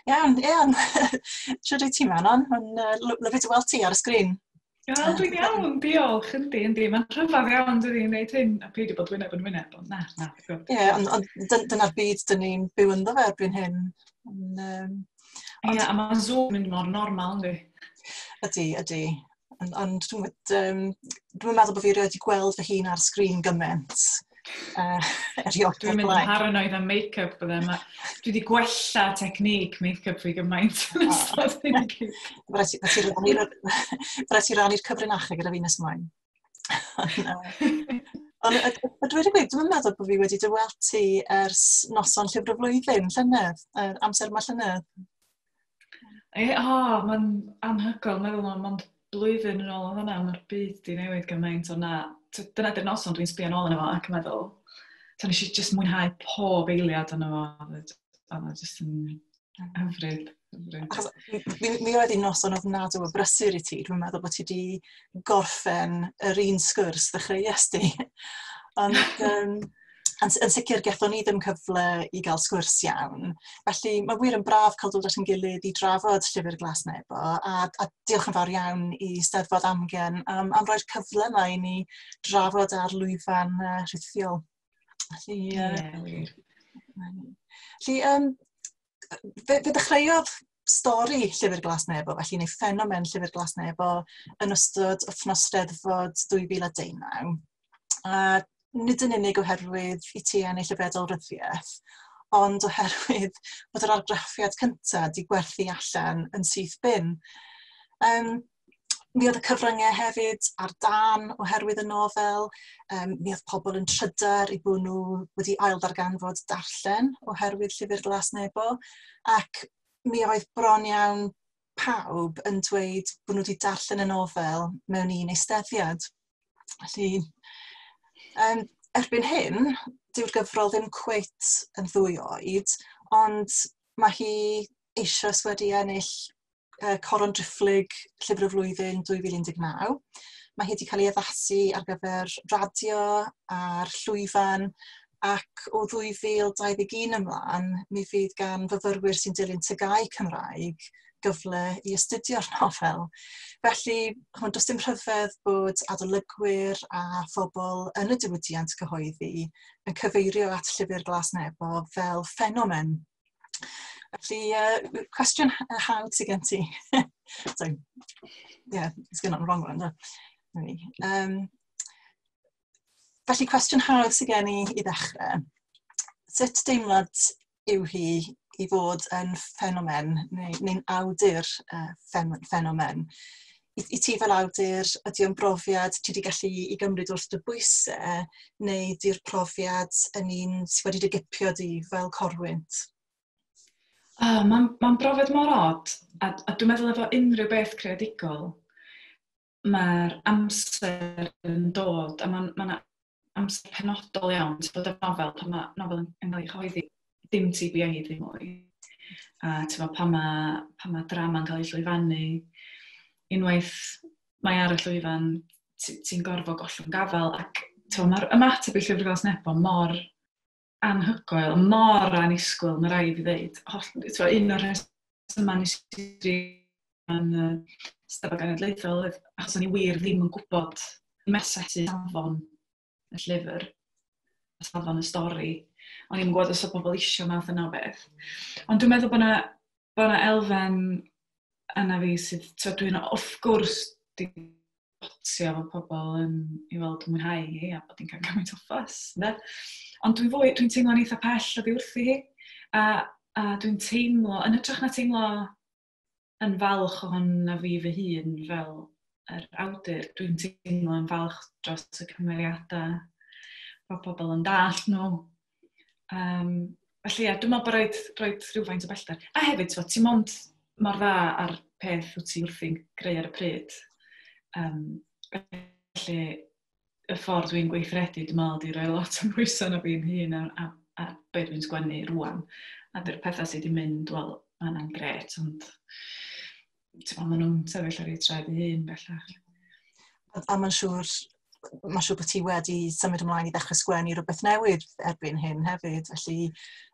Iawn, iawn. Siwr wyt ti, Manon? Mae'n lyfli dy weld ti ar y sgrin. Wel, dwi'n iawn, diolch, yndi, yndi. Mae'n rhyfedd iawn, dydi, i wneud hyn, a peidio bod wyneb yn wyneb, ond na, na. Ie, yeah, ond on, dyna'r byd dyn ni'n byw ynddo fe erbyn hyn. Ond, ond, ie, a mae Zoom yn mynd mor normal, yndi? Ydy, ydy. Ond, ond dwi'n dwi meddwl bod fi erioed wedi gweld fy hun ar sgrin gymaint. Erioed. Dwi'n mynd yn paranoid am make-up bydde. Ma, dwi wedi gwella technique make-up fi gymaint yn ystod hyn i gyd. Rhaid ti rannu'r cyfrinachau gyda fi nes ymlaen. Ond a dweud y gwir, dwi'n meddwl bod fi wedi dy weld ti ers noson Llyfr y Flwyddyn, llynedd, amser yma llynedd. E, o, mae'n anhygoel meddwl am ond blwyddyn yn ôl oedd hwnna, mae'r byd di newid gymaint o na. Dyna di'r noson dwi'n sbio nôl yna fo ac yn meddwl, ta nes i jyst mwynhau pob eiliad yna fo. Oedd o jyst yn hyfryd. Hyfryd. Achos mi oedd hi'n noson ofnadw o brysur i ti. Dwi'n meddwl bod ti wedi gorffen yr un sgwrs ddechreuais di. Ond yn sicr gethon ni ddim cyfle i gael sgwrs iawn. Felly mae wir yn braf cael dod at ein gilydd i drafod Llyfr Glas Nebo a diolch yn fawr iawn i Steddfod Amgen am roi'r cyfle yma i ni drafod ar lwyfan rhithiol. Felly, Ie, wir. Felly, fe ddechreuodd stori Llyfr Glas Nebo, felly neu ffenomen Llyfr Glas Nebo yn ystod wythnos Steddfod 2019. A nid yn unig oherwydd i ti ennill y Fedal Ryddiaeth, ond oherwydd bod yr argraffiad cyntaf di gwerthu allan yn syth bin. Mi oedd y cyfryngau hefyd ar dân oherwydd y nofel. Mi oedd pobl yn trydar i bod nhw wedi ailddarganfod darllen oherwydd Llyfr Glas Nebo, ac mi oedd bron iawn pawb yn dweud bod nhw wedi darllen y nofel mewn un eisteddiad. Felly, erbyn hyn, dyw'r gyfrol ddim cweit yn 2 oed, ond mae hi eisoes wedi ennill Coron Driphlyg Llyfr y Flwyddyn 2019. Mae hi wedi cael ei addasu ar gyfer radio a'r llwyfan, ac o 2021 ymlaen, mi fydd gan fyfyrwyr sy'n dilyn TGAU Cymraeg gyfle i astudio'r nofel. Felly, ch'mod, does dim rhyfedd bod adolygwyr a phobl yn y diwydiant cyhoeddi yn cyfeirio at Llyfr Glas Nebo fel ffenomen. Felly, cwestiwn hawdd sydd gen ti. So, yeah, it's going on the wrong one, no? Felly, cwestiwn hawdd sydd gen i i ddechrau. Sut deimlad yw hi i fod yn ffenomen neu'n awdur ffenomen? I ti fel awdur, ydy o'n brofiad ti wedi gallu i gymryd wrth dy bwysau, neu di'r profiad yn un sydd wedi dy gipio di fel corwynt? Oh, Mae'n brofiad mor od, a dwi'n meddwl efo unrhyw beth creadigol, mae'r amser yn dod, a ma' 'na amser penodol iawn, ti'n bod efo nofel, pan mae nofel yn cael ei chyhoeddi, dim TBA ddim mwy. A ti'n bod, pan ma drama'n cael ei llwyfannu, unwaith mae ar y llwyfan, ti'n gorfod gollwng gafel, ac ti'n bod, mae'r ymateb i Llyfr Glas Nebo mor anhygoel, mor annisgwyl, mae rhaid i ddeud. Holl, ti'n bod, un o'r rhesymau nes i yn y Steddfod Genedlaethol oedd achos o'n i wir ddim yn gwybod mesesu safon y llyfr, safon y stori. O'n i'm yn gwybod os oedd pobl isio math yna o beth. Ond dwi'n meddwl bod 'na elfen yna fi sydd, t'wod, dwi'n wrth gwrs di potio efo pobl yn i weld yn mwynhau hi a bod hi'n cael gymaint o ffys, ynde? Ond dwi'n teimlo'n eitha pell oddi wrthi hi. A dwi'n teimlo, yn hytrach na teimlo yn falch ohona fi fy hun fel yr awdur, dwi'n teimlo yn falch dros y cymeriadau, bod pobl yn dallt nhw. Felly, ie, dwi'n meddwl bod rhaid rhywfaint o bellter. A hefyd, t'mod, ti mond mor dda ar peth wyt ti wrthi'n greu ar y pryd. Felly, y ffordd dwi'n gweithredu, dwi'n meddwl, di roi lot o bwysau arna fi'n hun a be dwi'n sgwennu rŵan. A dy'r pethau sydd wedi mynd, wel, ma' hynna'n grêt, ond t'mod, ma' nhw'n sefyll ar eu traed eu hun bellach. A mae'n siŵr Mae'n siŵr bod ti wedi symud ymlaen i ddechrau sgwennu rhywbeth newydd erbyn hyn hefyd. Felly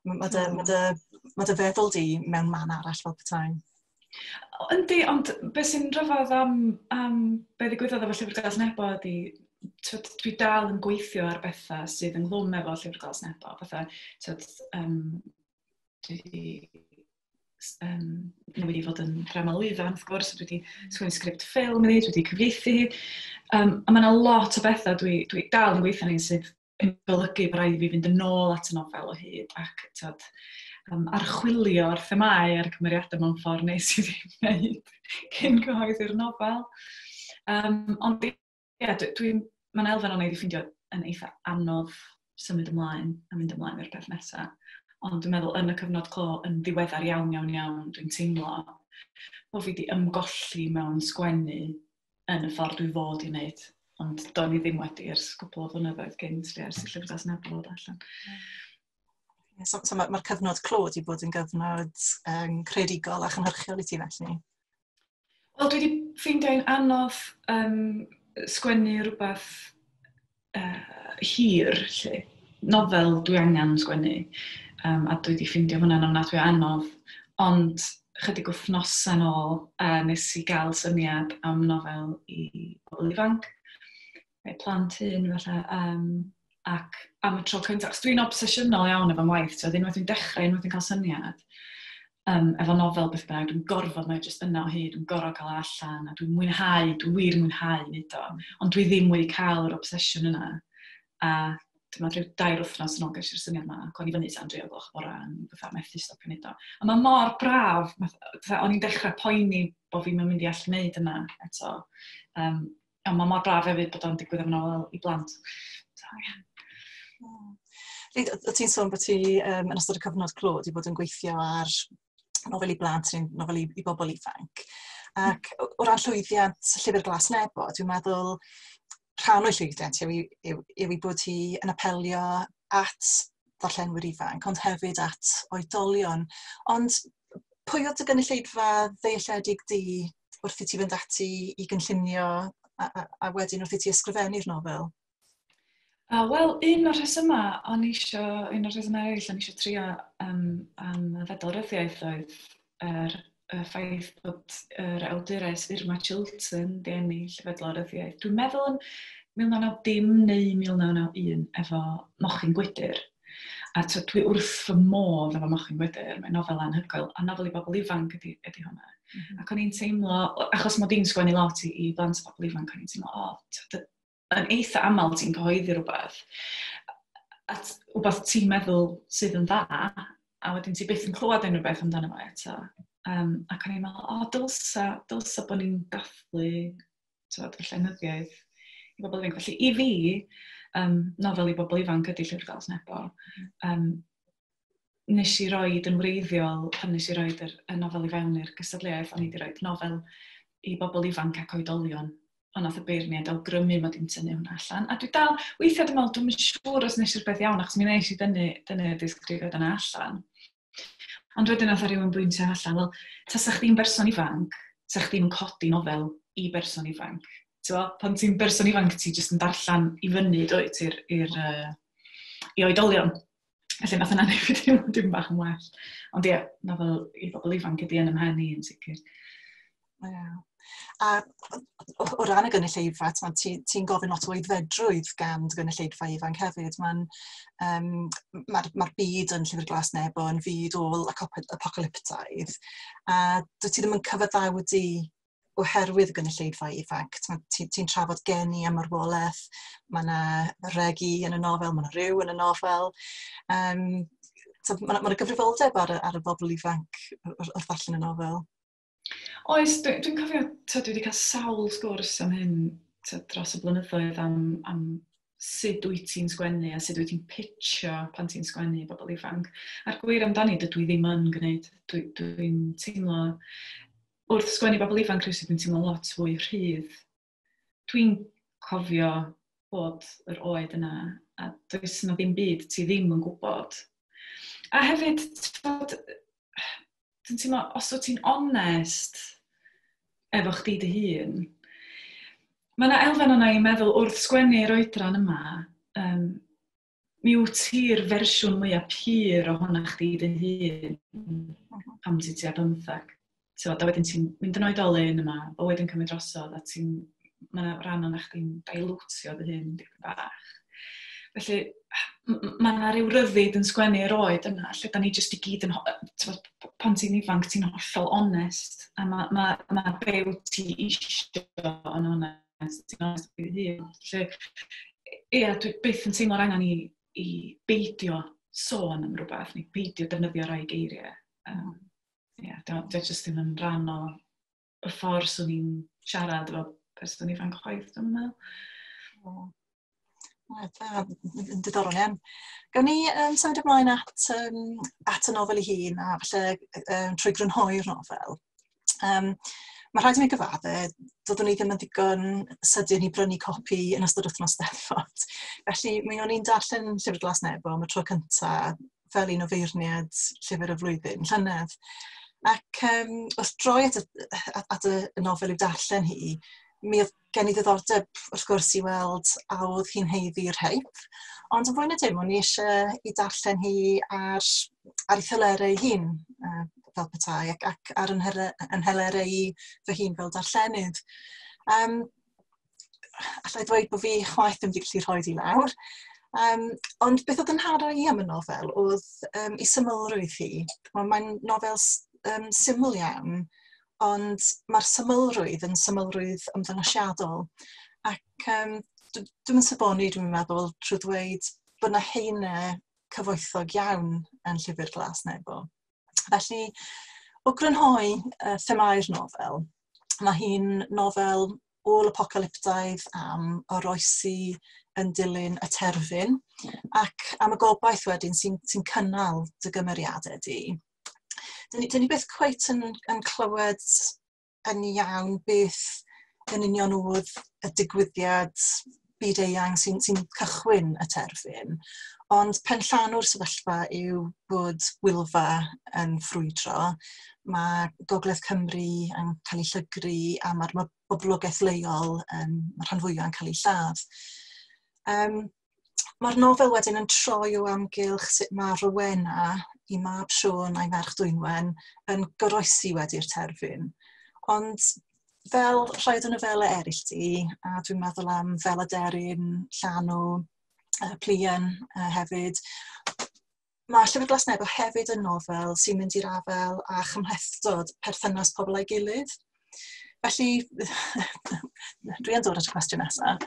ma dy feddwl di mewn man arall fel petai. Yndi, ond beth sy'n rhyfedd am be ddigwyddodd efo Llyfr Glas Nebo ydy, twyd, dwi dal yn gweithio ar bethau sydd ynghlwm efo Llyfr Glas Nebo. Fatha, twyd, dwi wedi newid i fod yn drama lwyfan, wrth gwrs, dwi wedi sgwennu sgript ffilm iddi, dwi wedi cyfieithu hi. A mae yna lot o bethau dwi dal yn gweithio ni sydd yn golygu bod rhaid i fi fynd yn ôl at y nofel o hyd ac twyd, archwilio'r themâu a'r cymeriadau mewn ffordd nes i ddim wneud cyn cyhoeddi'r nofel. Ond ie, mae'n elfen o'n i wedi ffeindio yn eitha anodd symud ymlaen a mynd ymlaen i'r peth nesaf. Ond dwi'n meddwl yn y cyfnod clo yn ddiweddar iawn, iawn, iawn, dwi'n teimlo bod fi wedi ymgolli mewn sgwennu yn y ffordd dwi fod i wneud. Ond do'n i ddim wedi ers cwpl o flynyddoedd gynt, lle ers i Llyfr Glas Nebo ddod allan. So mae'r cyfnod clo wedi bod yn gyfnod creadigol a chynhyrchiol i ti felly? Wel, dwi wedi ffeindio'n anodd sgwennu rhywbeth hir, lle. Nofel dwi angen sgwennu, a dwi wedi ffeindio hwnna'n ofnadwy o anodd, ond chydig wythnosau nôl nes i gael syniad am nofel i bobl ifanc, neu plant hŷn falle, ac am y tro cyntaf, achos dwi'n obsesiynol iawn efo'n waith, so unwaith dwi'n dechrau, unwaith dwi'n cael syniad, efo nofel beth bynnag, dwi'n gorfod, mae jyst yna o hyd, dwi'n gorfod cael o allan, a dwi'n mwynhau, dwi'n wir mwynhau wneud o, ond dwi ddim wedi cael yr obsesiwn yna. A dyma rhyw 2 wythnos yn ôl ges i'r syniad yma, ac o'n i fyny tan 3 o'r gloch bora yn fatha methu stopio wneud o. A mae mor braf, fatha, o'n i'n dechrau poeni bod fi'n mynd i allu wneud yna eto. A mae mor braf hefyd bod o'n digwydd efo nofel i blant. So, yeah. Reit, o ti'n sôn bod ti yn ystod y cyfnod clo wedi bod yn gweithio ar nofel i blant neu nofel i bobl ifanc. Ac o ran llwyddiant Llyfr Glas Nebo, dwi'n meddwl rhan o'i llwyddiant yw bod hi yn apelio at ddarllenwyr ifanc, ond hefyd at oedolion. Ond pwy oedd dy gynulleidfa ddealledig di wrth i ti fynd ati i gynllunio a wedyn wrth i ti ysgrifennu'r nofel? Wel, un o'r rhesymau o'n i isio, un o'r rhesymau eraill o'n i isio trio am y Fedal Ryddiaith oedd y ffaith bod yr awdures Irma Chilton di ennill y Fedal Ryddiaith. Dwi'n meddwl yn 1990 neu 1991 efo Mochyn Gwydyr. A dwi wrth fy modd efo Mochyn Gwydyr, mae'n nofel anhygoel, a nofel i bobl ifanc ydy hwnna. Ac o'n i'n teimlo, achos mod i'n sgwennu lot i blant a bobl ifanc, o'n i'n teimlo, o, yn eitha aml ti'n cyhoeddi rhywbeth, a rhywbeth ti'n meddwl sydd yn dda, a wedyn ti byth yn clywed unrhyw beth amdano fo eto. Ac o'n i'n meddwl, o, dylsa bod ni'n dathlu tywed, y llenyddiaeth i bobl ifanc. Felly i fi, nofel i bobl ifanc ydy Llyfr Glas Nebo. Nes i roed yn wreiddiol, pan nes i roed y nofel i fewn i'r gystadleuaeth, o'n i wedi roed nofel i bobl ifanc ac oedolion. Ond nath y beirniaid awgrymu mod i'n tynnu hwnna allan. A dwi dal, weithiau dwi'n meddwl, dwi'm yn siŵr os nes i'r beth iawn, achos mi nes i dynnu y disgrifiad yna allan. Ond wedyn nath rhywun bwyntio allan, wel, tasa chdi'n berson ifanc, sa chdi'n codi nofel i berson ifanc. T'bo, pan ti'n berson ifanc, ti jyst yn darllen i fyny, dwyt, i oedolion. Felly nath yna neud fi deimlo dim bach yn well. Ond ie, nofel i bobl ifanc ydy yn 'y mhen i yn sicr. Ie. A o ran y gynulleidfa, ti gofyn lot o aeddfedrwydd gan dy gynulleidfa ifanc hefyd. Ma byd yn Llyfr Glas Nebo yn fyd ôl apocalyptaidd. A dwyt ti ddim yn cyfaddawdu oherwydd y gynulleidfa ifanc. Ti'n trafod geni a marwolaeth, mae yna regi yn y nofel, mae yna rhyw yn y nofel. So mae yna gyfrifoldeb ar y bobl ifanc wrth ddarllen y nofel. Oes, dwi'n cofio, dwi wedi cael sawl sgwrs am hyn dros y blynyddoedd am sut wyt ti'n sgwennu a sut wyt ti'n pitcho pan ti'n sgwennu i bobl ifanc. A'r gwir amdani, dydw i ddim yn gwneud. Dwi'n teimlo, wrth sgwennu bobl ifanc rhywsut, dwi'n teimlo lot fwy rhydd. Dwi'n cofio bod yr oed yna, a does yna ddim byd ti ddim yn gwybod. A hefyd, dwi'n teimlo, os wyt ti'n onest efo chdi dy hun, Mae yna elfen yna i'n meddwl wrth sgwennu'r oedran yma, mi wyt ti'r fersiwn mwyaf pur ohono chdi dy hun pam ti tua 15. Ti'n a wedyn ti'n mynd yn oedolyn yma, bywyd yn cymryd drosodd, a ti'n, mae yna rhan o'na chdi'n dilutio dy hun dipyn bach. Felly, mae yna rhyw ryddid yn sgwennu'r oed yna, lle da ni jyst i gyd yn, pan ti'n ifanc, ti'n hollol onest, a ma be wyt ti isio yn onest, ti'n onest dy hun. Felly, ie, dwi byth yn teimlo'r angen i beidio sôn am rhywbeth, neu beidio defnyddio rai geiriau. Yeah, dio jyst ddim yn rhan o y ffordd swn i'n siarad efo person ifanc chwaith, dwi'n meddwl. Oh. Diddorol iawn. Gawn ni symud ymlaen at y nofel ei hun a falle trwy grynhoi'r nofel. Mae rhaid i mi gyfadde, doeddwn i ddim yn ddigon sydyn i brynu copi yn ystod wythnos Steddfod. Felly, mi o'n i'n darllen Llyfr Glas Nebo am y tro cyntaf fel un o feirniad Llyfr y Flwyddyn llynedd. Ac wrth droi at y nofel i'w darllen hi, mi oedd gen i ddiddordeb wrth gwrs i weld a oedd hi'n haeddu'r hype. Ond yn fwy na dim, o'n i eisiau i darllen hi ar ei thelerau ei hun, fel petai, ac ar yn nhelerau i fy hun fel darllenydd. Allai ddweud bod fi chwaith ddim wedi gallu rhoi di lawr. Ond beth oedd yn nharo i am y nofel oedd ei symlrwydd hi. Mae'n nofel syml iawn, ond mae'r symlrwydd yn symlrwydd ymddangosiadol. Ac dwi'n syboni, dwi'n meddwl, trwy ddweud bod yna haenau cyfoethog iawn yn Llyfr Glas Nebo. Felly, o grynhoi themau'r nofel, mae hi'n nofel ôl-apocalyptaidd am oroesi yn dilyn y terfyn ac am y gobaith wedyn sy'n cynnal dy gymeriadau di. Dyn ni byth cweit yn clywed yn iawn beth yn union oedd y digwyddiad byd-eang sy'n cychwyn y terfyn. Ond penllanw'r sefyllfa yw bod Wylfa yn ffrwydro. Mae Gogledd Cymru yn cael ei llygru a mae'r boblogaeth leol yn, mae'r rhan fwyaf yn cael ei lladd. Mae'r nofel wedyn yn troi o amgylch sut mae Rowena, i mab Siôn a'i merch Dwynwen, yn goroesi wedi'r terfyn. Ond fel rhai o nofelau eraill di, a dwi'n meddwl am Fel Aderyn, Llanw, Pluan hefyd, mae Llyfr Glas Nebo hefyd yn nofel sy'n mynd i'r afael â chymhlethdod perthynas pobl â'i gilydd. Felly, dwi yn dod at y cwestiwn nesaf.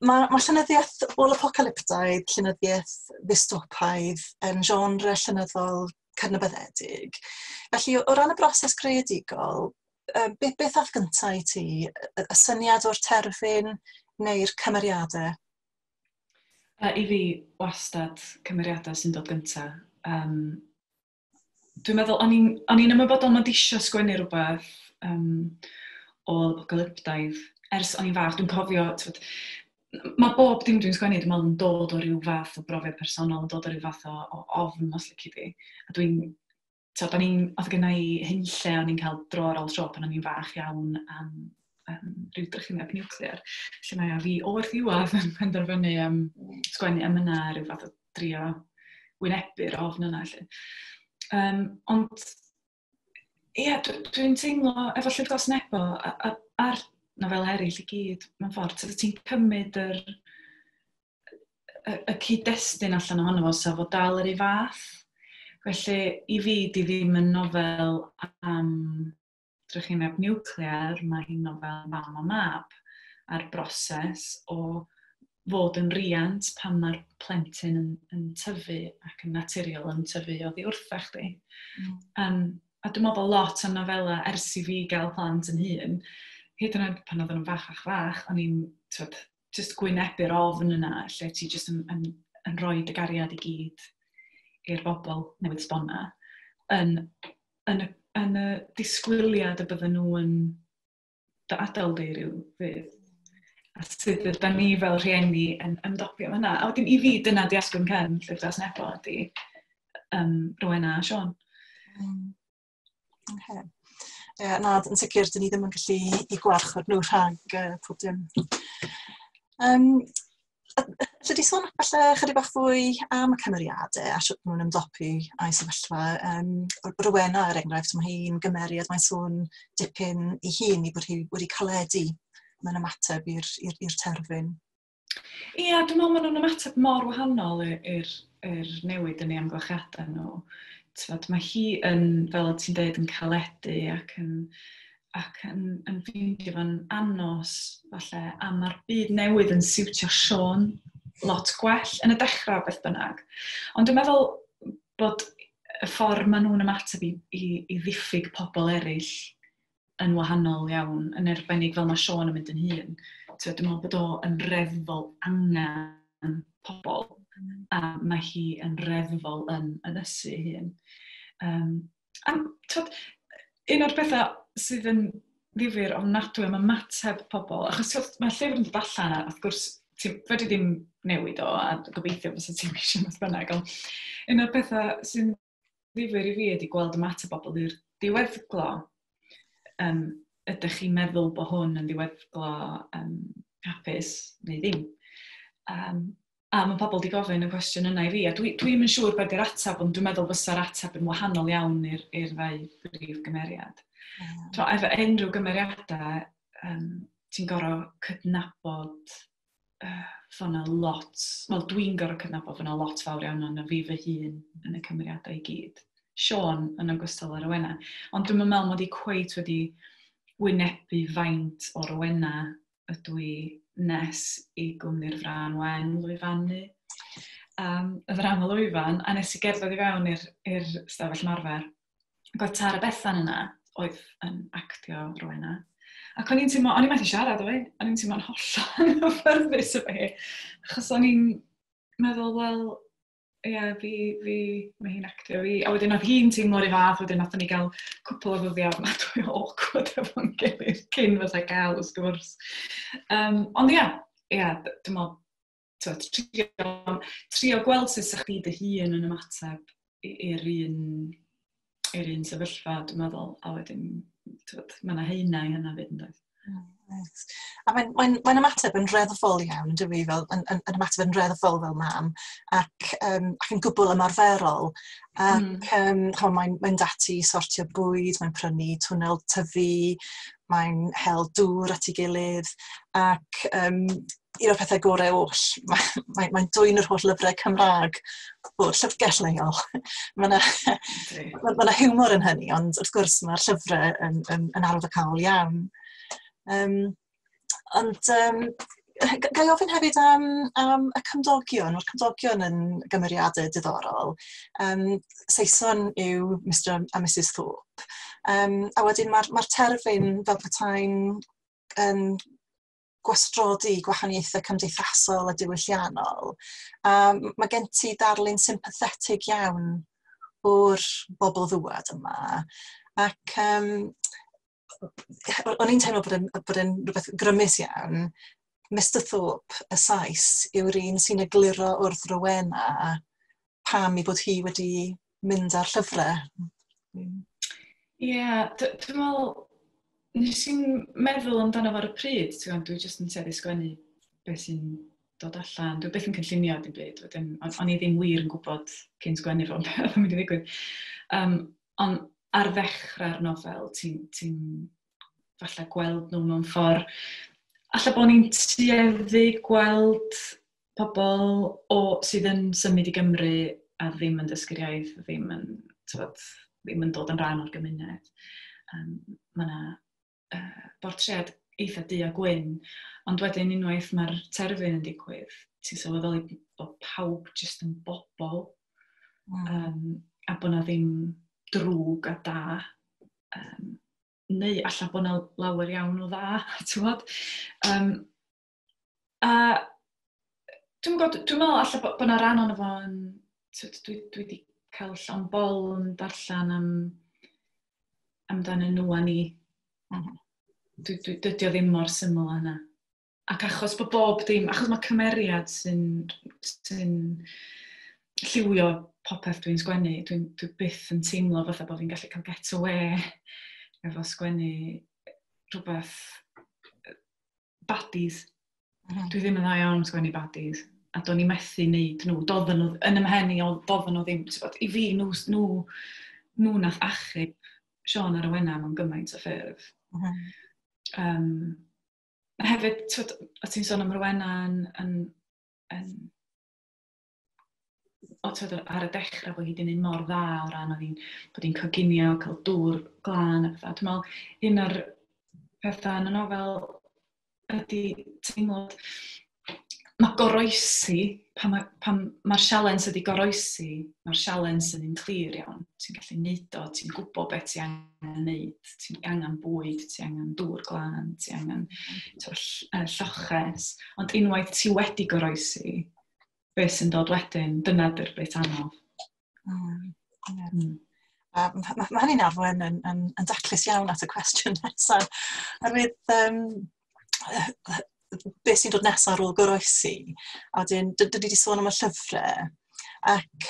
Mae llenyddiaeth ôl-apocalyptaidd, llenyddiaeth ddystopaidd yn genre llenyddol cydnabyddedig. Felly, o ran y broses greadigol, beth ath gyntaf i ti? Y syniad o'r terfyn neu'r cymeriadau? I fi, wastad cymeriadau sy'n dod gyntaf. Dwi'n meddwl, o'n i'n ymwybodol mod isio sgwennu rhywbeth ôl-apocalyptaidd ers o'n i'n fach. Dwi'n cofio, t'wod, mae bob dim dwi'n sgwennu, dwi'n meddwl, yn dod o ryw fath o brofiad personol, yn dod o ryw fath o ofn, os lici di. A dwi'n, t'wod, oedd gynna i hunlle o'n i'n cael dro ar ôl tro pan o'n i'n fach iawn am rhyw drychineb niwclear. Lle mae a fi o'r ddiwedd yn penderfynu sgwennu am yna, rhyw fath o drio wynebu'r ofn yna. Lle. Ond, ie, dwi'n teimlo efo Llyfr Glas Nebo a'r nofel eraill i gyd, mewn ffordd, ti'n cymryd y cyd-destun allan ohono fo, sef o dal yr un fath. Felly, i fi, di ddim yn nofel am drychineb niwclear, mae hi'n nofel mam a mab a'r broses o fod yn riant pan mae'r plentyn yn tyfu ac yn naturiol yn tyfu oddi wrtha chdi. A dwi'n meddwl bod lot o nofela ers i fi gael plant yn hun, hyd yn oed pan oedden nhw'n fach ach fach, o'n i'n, t'wod, just gwynebu'r ofn yna, lle ti just yn rhoi dy gariad i gyd i'r bobl newydd sbona, yn y disgwyliad y bydden nhw yn dy adael di ryw ddydd. A sut ydan ni fel rhieni yn ymdopio efo hynna. A wedyn i fi, dyna di asgwrn cefn Llyfr Glas Nebo, ydi Rowena a Siôn. Okay. Yeah, na, yn sicr, dyn ni ddim yn gallu i gwarchod nhw rhag pob dim. Lle di sôn falle chydig bach fwy am y cymeriadau a sut maen nhw'n ymdopi a'i sefyllfa. Rowena, er enghraifft, mae hi'n gymeriad, mae'n sôn dipyn i hun i bod hi wedi caledu mewn ymateb i'r terfyn. Ia, dwi'n meddwl maen nhw'n ymateb mor wahanol i'r newid yn ei amgylchiadau nhw. Tfod, mae hi yn, fel ti'n dweud, yn caledu ac yn ffeindio fo'n anos, falle, a mae'r byd newydd yn siwtio Siôn lot gwell yn y dechrau beth bynnag. Ond dwi'n meddwl bod y ffordd maen nhw'n ymateb i ddiffyg pobl eraill yn wahanol iawn, yn arbennig fel mae Siôn yn mynd yn hŷn. Dwi'n meddwl bod o yn reddfol angen pobl, a mae hi yn reddfol yn ynysu hun. A twod, un o'r pethau sydd yn ddifyr ofnadwy am ymateb pobl, achos twod, mae'r llyfr yn dod allan a wrth gwrs, ti fedri ddim newid o, a gobeithio fysa ti'n eisiau beth bynnag, ond un o'r pethau sy'n ddifyr i fi ydy gweld ymateb bobl i'r diweddglo. Ydych chi'n meddwl bod hwn yn ddiweddglo hapus neu ddim? A mae pobl wedi gofyn y cwestiwn yna i fi, a dwi'n yn siŵr beth yw'r ateb, ond dwi'n meddwl fysa'r ateb yn wahanol iawn i'r ddau brif gymeriad. To, efo unrhyw gymeriadau, ti'n gorfod cydnabod fod 'na lot, wel, dwi'n gorfod cydnabod fod 'na lot fawr iawn o'n fi fy hun yn y cymeriadau i gyd. Siôn yn ogystal â Rowena. Ond dwi'n meddwl mod i cweit wedi wynebu faint o Rowena ydw i nes i gwmni'r Frân Wen lwyfannu y ddrama lwyfan, a nes i gerdded i fewn i'r stafell ymarfer. Ac oedd Tara Bethan yna, oedd yn actio Rowena. Ac o'n i'n teimlo, o'n i'n methu siarad efo hi, o'n i'n teimlo'n hollol anghyffyrddus efo hi. Achos o'n i'n meddwl, wel, ie, fi, mae hi'n actio fi. A wedyn oedd hi'n teimlo'r un fath, wedyn nathon ni gael cwpl o ddyddiau ofnadwy o awkward efo'n gilydd cyn fatha gael y sgwrs. Ond ia, dwi'n meddwl, t'wod, trio gweld sut sa chdi dy hun yn ymateb i'r un sefyllfa, dwi'n meddwl, a wedyn, t'wod, mae yna haenau i hynna fyd, yn does? Reit. A mae'n ymateb yn reddfol iawn, yn dyw, fel, yn ymateb yn reddfol fel mam, ac yn gwbl ymarferol. Ac ch'mo', mae'n dati i sortio bwyd, mae'n prynu twnnel tyfu, mae'n hel dŵr at ei gilydd, ac un o'r pethau gorau oll, mae'n dwyn yr holl lyfrau Cymraeg o'r llyfrgell leol. Mae yna ma hiwmor yn hynny, ond wrth gwrs mae'r llyfrau yn arwyddocaol iawn. Ond ga i ofyn hefyd am y cymdogion? Mae'r cymdogion yn gymeriadau diddorol. Saeson yw Mr a Mrs Thorpe. A wedyn mae'r terfyn fel petai'n yn gwastrodi gwahaniaethau cymdeithasol a diwylliannol. Mae gen ti darlun sympathetig iawn o'r bobl ddwad yma. Ac o'n i'n teimlo bod e'n rhywbeth grymus iawn. Mr Thorpe, y Sais, yw'r un sy'n egluro wrth Rowena pam i bod hi wedi mynd ar llyfrau. Ie, yeah, dwi'n meddwl, nes i'n meddwl amdano fo ar y pryd, ti'n gwbod, dwi jyst yn tueddu sgwennu beth sy'n dod allan. Dwi byth yn cynllunio dim byd, wedyn, o'n i ddim wir yn gwybod cyn sgwennu fo beth oedd yn mynd i ddigwydd. Ond ar ddechrau'r nofel, ti falle gweld nhw mewn ffordd. Alla bod ni'n tueddu gweld pobl sydd yn symud i Gymru a ddim yn dysgu'r iaith, ddim yn, t'wod, ddim yn dod yn rhan o'r gymuned. Mae yna bortread eitha du a gwyn, ond wedyn unwaith mae'r terfyn yn digwydd, ti'n sylweddoli bod pawb jyst yn bobl, a bod na ddim drwg a da. Neu alla bod na lawer iawn o dda, ti'n gwbod? A dwi'n gwybod, dwi'n meddwl alla bod na ran ono fo yn, t'wod, dwi wedi cael llond bol yn darllen amdano nhw a ni. Dydy o ddim mor syml â hynna. Ac achos bod bob dim, achos mae cymeriad sy lliwio popeth dwi'n sgwennu, dwi byth yn teimlo fatha bod fi'n gallu cael get away. efo sgwennu rhywbeth baddies. Dwi ddim yn dda iawn am sgwennu baddies. A do'n i methu wneud nhw. Doedden nhw, yn 'y mhen i, doedden nhw ddim, ti'n gwbod, i fi, nhw nath achub Siôn a Rowena mewn gymaint o ffyrdd. A hefyd, ti'n gwbod, o ti'n sôn am Rowena yn o, ti'n gwbod, ar y dechrau bod hi wedi gwneud mor dda o ran oedd hi'n bod hi'n coginio, cael dŵr glân a pethau. Dwi'n meddwl, un o'r pethau yn y nofel ydy teimlad mae goroesi, pan mae'r sialens ydy goroesi, mae'r sialens yn un clir iawn. Ti'n gallu neud o, ti'n gwybod beth ti angen neud, ti'n angen bwyd, ti angen dŵr glân, ti angen lloches. Ond unwaith ti wedi goroesi, beth sy'n dod wedyn, dyna 'di'r bit anodd. Yeah. Ma hynny'n arwain yn daclus iawn at y cwestiwn nesaf. Oherwydd beth sy'n dod nesaf ar ôl goroesi. A wedyn, dwi wedi sôn am y llyfrau. Ac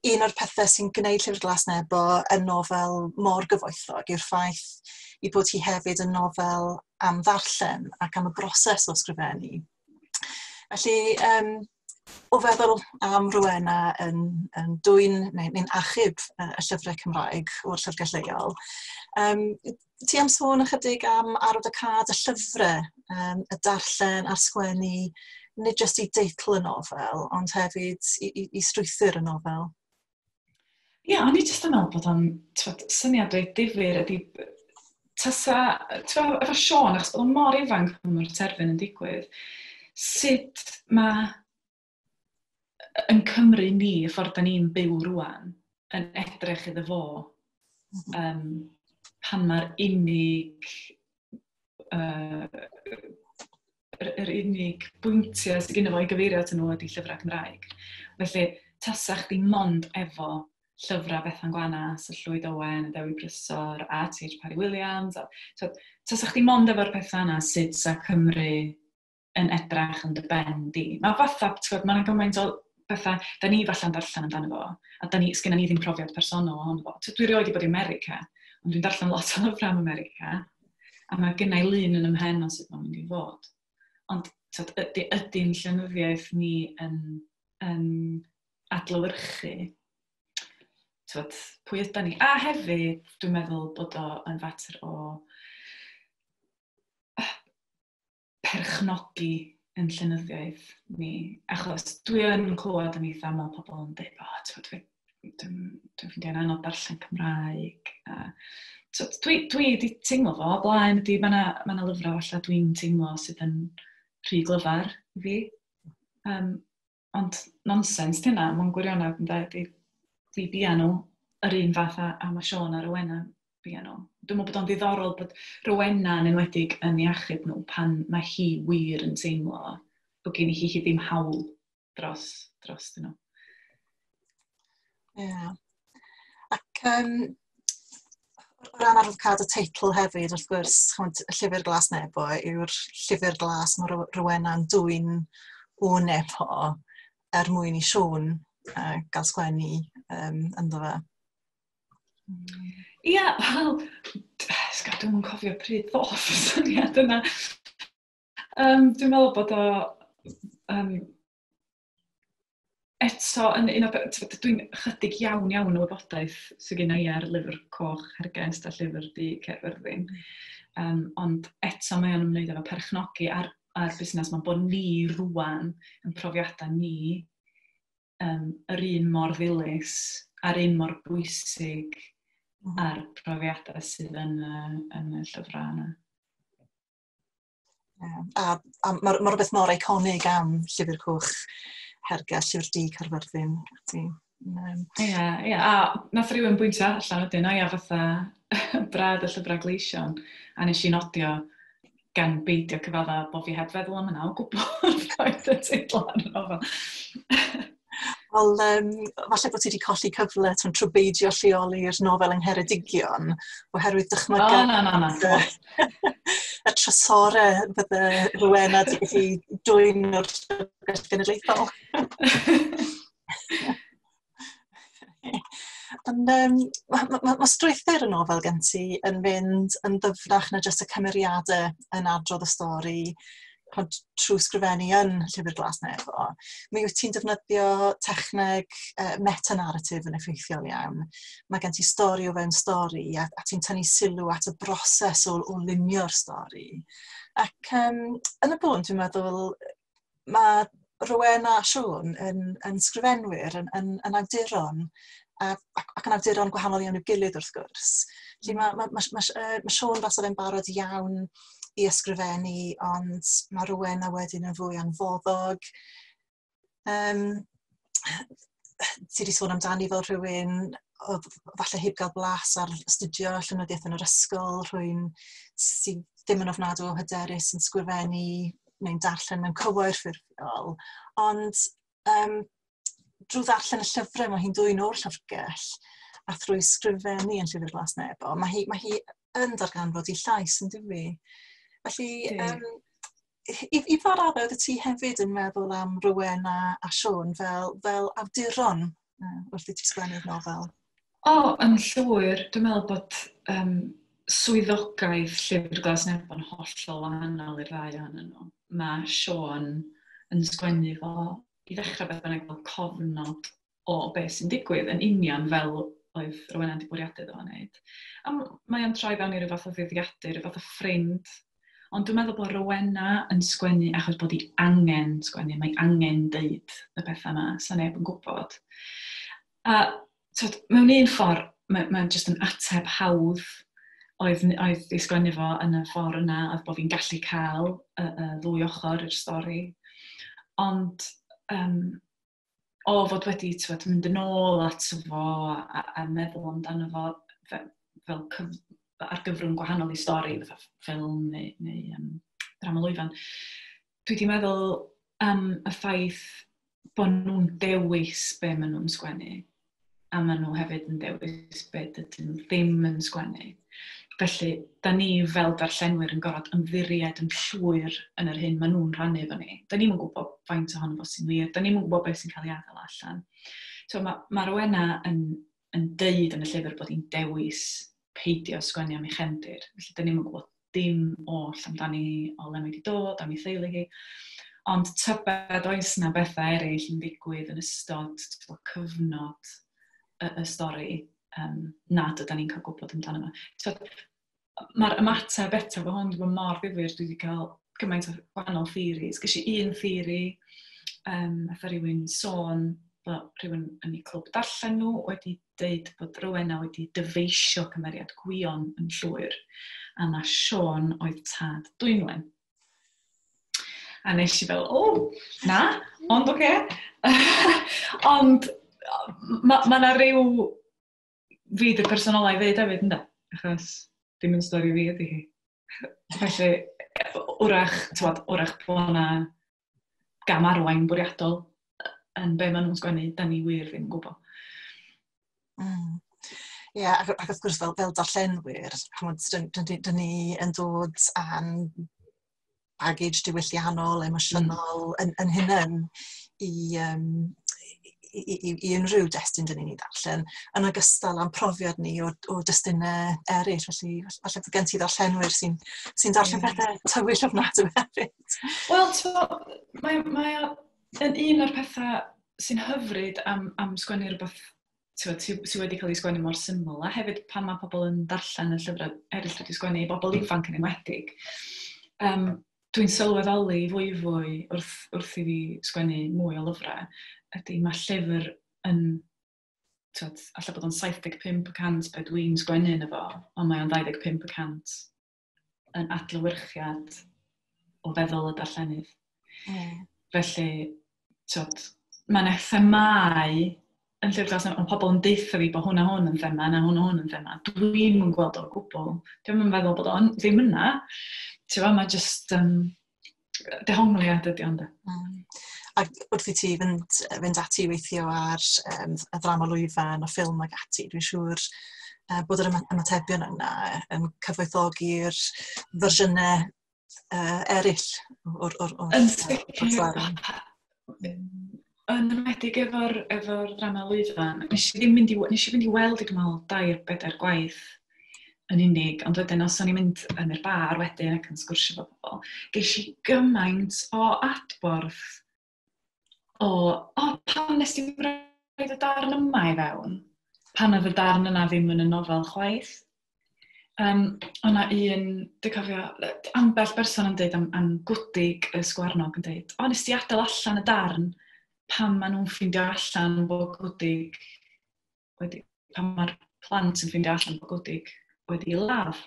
un o'r pethau sy'n gwneud Llyfr Glas Nebo yn nofel mor gyfoethog yw'r ffaith i bod hi hefyd yn nofel am ddarllen ac am y broses o sgrifennu. Felly, o feddwl am Rowena yn dwyn neu'n achub y llyfrau Cymraeg o'r llyfrgell leol, ti am sôn ychydig am arwyddocâd y llyfrau, y darllen a'r sgwennu, nid jyst i deitl y nofel, ond hefyd i strwythur y nofel? Ie, yeah, o'n i jyst yn meddwl bod o'n, t'wod, syniad reit difyr ydy tasa, t'wod, efo Siôn, achos bod o'n mor ifanc pan mae'r terfyn yn digwydd, sut mae yn Cymru ni, y ffordd da ni'n byw rwan, yn edrych iddo fo, pan mae'r unig, yr unig bwyntiau sydd gennym fo i gyfeirio at nhw ydy llyfrau Cymraeg. Felly, tasa chdi mond efo llyfrau Bethan Gwanas, y Llwyd Owen, y Dewi Prysor, a T.H. Parry Williams. A, so, tasa chdi mond efo'r pethau yna, sut sa Cymru yn edrach yn dy ben di. Mae fatha, ti'n gwybod, mae'n gymaint o bethau, da ni falle'n darllen amdano fo, a da ni, sgynna ni ddim profiad personol ohono fo. Dwi rioed wedi bod i America, ond dwi'n darllen lot o lyfrau am America, a mae gynna i lun yn 'y mhen o sut mae'n mynd i fod. Ond t'od, ydy'n llenyddiaeth ni yn adlewyrchu, t'od, pwy ydan ni. A hefyd, dwi'n meddwl bod o yn fater o perchnogi yn llenyddiaeth ni. Achos dwi yn clywed yn eitha aml pobl yn dweud, "O, t'od, dwi'n ffeindio'n anodd darllen Cymraeg." A, t'od, dwi wedi teimlo fo o blaen, ydy, mae yna ma lyfrau falle dwi'n teimlo sydd yn rhy glyfar i fi. Ond nonsens 'di hynna, mewn gwirionedd, ynde, di, fi bia nhw yr un fath a mae Siôn a Rowena bia nhw. Dwi'n meddwl bod o'n ddiddorol bod Rowena yn enwedig yn ei achub nhw pan mae hi wir yn teimlo bod gen hi hi ddim hawl dros nhw. Ie. Yeah. Ac o ran arwyddocâd y teitl hefyd, wrth gwrs, ch'mod, y Llyfr Glas Nebo yw'r llyfr glas mae Rowena'n dwyn o Nebo er mwyn i Siôn gael sgwennu ynddo fe. Ia, wel, dwi'm yn cofio pryd ddoth y syniad yna. Dwi'n meddwl bod o eto yn un o dwi'n chydig iawn iawn o wybodaeth sydd gen i ar Lyfr Coch Hergest a Llyfr Du Caerfyrddin. Ond eto mae o'n ymwneud efo perchnogi a'r busnes ma'n bod ni rwan yn profiadau ni yr un mor ddilys a'r un mor bwysig a'r profiadau sydd yn y llyfrau yna. Yeah. A ma rhywbeth mor eiconig am Llyfr Coch Hergest, Llyfr Du Caerfyrddin. Ati. Ie, a nath rhywun bwyntio allan wedyn, o ia, fatha Brad y Llyfrau Gleision, a nes i nodio gan beidio cyfadda bod fi heb feddwl am hynna o gwbl roedd y teitl ar y nofel. Wel, falle bod ti wedi colli cyfle trwy beidio lleoli'r nofel yng Ngheredigion, oherwydd dychmyga O, na, na, na. y trysorau fydde Rowena wedi gallu dwyn o'r Llyfrgell Genedlaethol. Ond ma strwythur y nofel gen ti yn mynd yn ddyfnach na jyst y cymeriadau yn adrodd y stori trwy sgrifennu yn Llyfr Glas Nebo. Mi wyt ti'n defnyddio techneg meta-narrative yn effeithiol iawn. Mae gen ti stori o fewn stori a ti'n tynnu sylw at y broses o lunio'r stori. Ac yn y bôn, dwi'n meddwl, mae Rowena a Siôn yn sgrifenwyr, yn awduron, ac yn awduron gwahanol iawn i'w gilydd wrth gwrs. Felly ma Siôn fasa fe'n barod iawn i ysgrifennu, ond mae Rowena wedyn yn fwy anfoddog. Ti wedi sôn amdani fel rhywun oedd falle heb gael blas ar astudio llenyddiaeth yn yr ysgol, rhywun sydd ddim yn ofnadwy o hyderus yn sgrifennu neu'n darllen mewn cywair ffurfiol. Ond drwy ddarllen y llyfrau mae hi'n dwyn o'r llyfrgell a thrwy sgrifennu yn Llyfr Glas Nebo, mae hi yn darganfod ei llais, yn dydi? Felly, i ba raddau oeddet ti hefyd yn meddwl am Rowena a Siôn fel awduron wrth i ti sgwennu'r nofel? O, yn llwyr. Dwi'n meddwl bod swyddogaeth Llyfr Glas Nebo yn hollol wahanol i'r ddau ohonyn nhw. Mae Siôn yn sgwennu fo i ddechrau beth bynnag fel cofnod o beth sy'n digwydd yn union fel oedd Rowena wedi bwriadu iddo fo wneud. A mae o'n troi fewn i ryw fath o ddyddiadur, rhyw fath o ffrind. Ond dwi'n meddwl bod Rowena yn sgwennu achos bod hi angen sgwennu, mae angen deud y pethau yma, sa neb yn gwybod. A twod, mewn un ffordd, mae jyst yn ateb hawdd oedd i sgwennu fo yn y ffordd yna, oedd bod fi'n gallu cael y ddwy ochr i'r stori. Ond o fod wedi, twod, mynd yn ôl ato fo a meddwl amdano fo fel ar gyfrwng gwahanol i stori, fatha ffilm neu drama lwyfan, dwi wedi meddwl am y ffaith bod nhw'n dewis be maen nhw'n sgwennu, a maen nhw hefyd yn dewis be dydyn nhw ddim yn sgwennu. Felly, da ni fel darllenwyr yn gorfod ymddiried yn llwyr yn yr hyn maen nhw'n rhannu efo ni. Da ni'm yn gwybod faint ohono fo sy'n wir, da ni'm yn gwybod beth sy'n cael ei adael allan. So, mae Rowena yn deud yn y llyfr bod hi'n dewis peidio sgwennu am ei chefndir. Felly, da ni'm yn gwybod dim oll amdani, o le mae wedi dod, am ei theulu hi. Ond tybed oes na bethau eraill yn digwydd yn ystod cyfnod y stori nad ydan ni'n cael gwybod amdano fo. So, mae'r ymateb eto fo hwn wedi bod mor ddifyr. Dwi wedi cael gymaint o wahanol theories. Ges i un theory, nath rhywun sôn bod rhywun yn eu clwb darllen nhw wedi deud bod Rowena wedi dyfeisio cymeriad Gwion yn llwyr, a na Siôn oedd tad Dwynwen. A nes i fel, "O, na, ond oce." Ond mae 'na ryw fi 'di'r person ola i ddeud hefyd, ynde? Achos dim yn stori fi ydy hi. Felly, wrach, t'wod, wrach bod 'na gam arwain bwriadol yn be maen nhw'n sgwennu, da ni wir ddim yn gwybod. Ie, yeah, ac wrth gwrs fel darllenwyr, ch'mod, dyn ni yn dod â'n baggage diwylliannol, emosiynol yn hunain i unrhyw destun dyn ni'n ei ddarllen, yn ogystal â'n profiad ni o destunau eraill. Felly, falle bod gen ti ddarllenwyr sy darllen pethau tywyll ofnadwy hefyd. Wel, mae o yn un o'r pethau sy'n hyfryd am sgwennu rhywbeth sy wedi cael ei sgwennu mor syml, a hefyd pan mae pobl yn darllen y llyfrau eraill wedi sgwennu i bobl ifanc yn enwedig. Dwi'n sylweddoli fwy fwy wrth i fi sgwennu mwy o lyfrau, ydy mae llyfr yn, twod, alla bod o'n 75% be dwi'n sgwennu yn efo, ond mae o'n 25% yn adlewyrchiad o feddwl y darllenydd. Felly, twod, mae'n themâu yn Llyfr Glas, ond pobl yn deutha fi bod hwn a hwn yn thema, na hwn a hwn yn thema. Dwi'm yn gweld o gwbl. Dwi'm yn feddwl bod o'n ddim yna. Ti'n gwbod, mae jyst dehongliad ydy ond. Ac wrth i ti fynd ati i weithio ar y ddrama lwyfan, y ffilm ag ati, dwi'n siŵr bod yr ymatebion yna yn cyfoethogi'r fersiynau eraill o'r Yn sicr. Yn enwedig efo'r ddrama lwyfan, nes i ddim mynd i, nes i fynd i weld i dwi'n meddwl 2-4 gwaith yn unig, ond wedyn os o'n i'n mynd yn yr bar wedyn ac yn sgwrsio efo pobl, ges i gymaint o adborth o, o, pam nes ti roid y darn yma i fewn? Pan oedd y darn yna ddim yn y nofel chwaith. O'na un, dwi'n cofio, ambell berson yn dweud am Gwdig y Sgwarnog yn dweud, o, nes ti adael allan y darn pan maen nhw'n ffeindio allan bod Gwdig wedi, pan mae'r plant yn ffeindio allan bod Gwdig wedi ladd.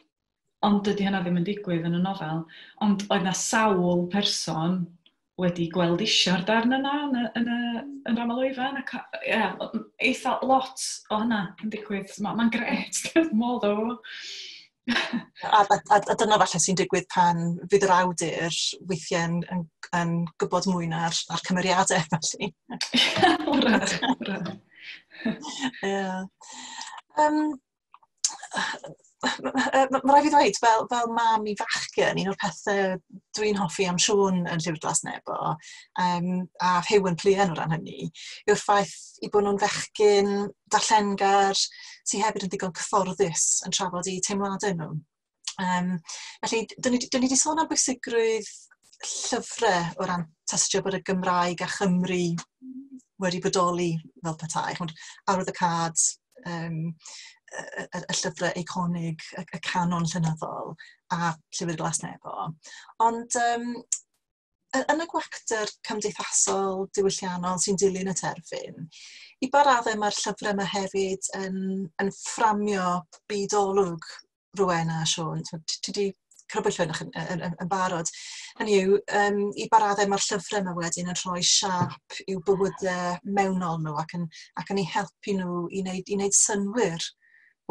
Ond dydy hynna ddim yn digwydd yn y nofel. Ond oedd na sawl person wedi gweld isio'r darn yna yn drama lwyfan. Ac, ie, eitha lot o hynna yn digwydd. Mae'n grêt, dwi'n modd o. A dyna falle sy'n digwydd pan fydd yr awdur weithiau yn gwybod mwy na'r cymeriadau, felly. Wrach, wrach. Ie. Mae rhaid fi ddweud, fel mam i fachgen, un o'r pethau dwi'n hoffi am Siôn yn Llyfr Glas Nebo, a Huw yn Pluen o ran hynny, yw'r ffaith i bod nhw'n fechgyn darllengar sydd hefyd yn ddigon cyfforddus yn trafod eu teimladau nhw. Felly, dyn ni wedi sôn am bwysigrwydd llyfrau o ran testio bod y Gymraeg a Chymru wedi bodoli fel petai. Ch'mod, arwyddocâd, y llyfrau eiconig, y canon llenyddol a Llyfr Glas Nebo. Ond yn y gwacter cymdeithasol diwylliannol sy'n dilyn y terfyn, i ba raddau mae'r llyfrau yma hefyd yn fframio byd olwg Rowena a Siôn? Ti wedi crybwyll hwn yn barod. Hynny yw, i ba raddau mae'r llyfrau yma wedyn yn rhoi siâp i'w bywydau mewnol nhw ac yn eu helpu nhw i wneud synnwyr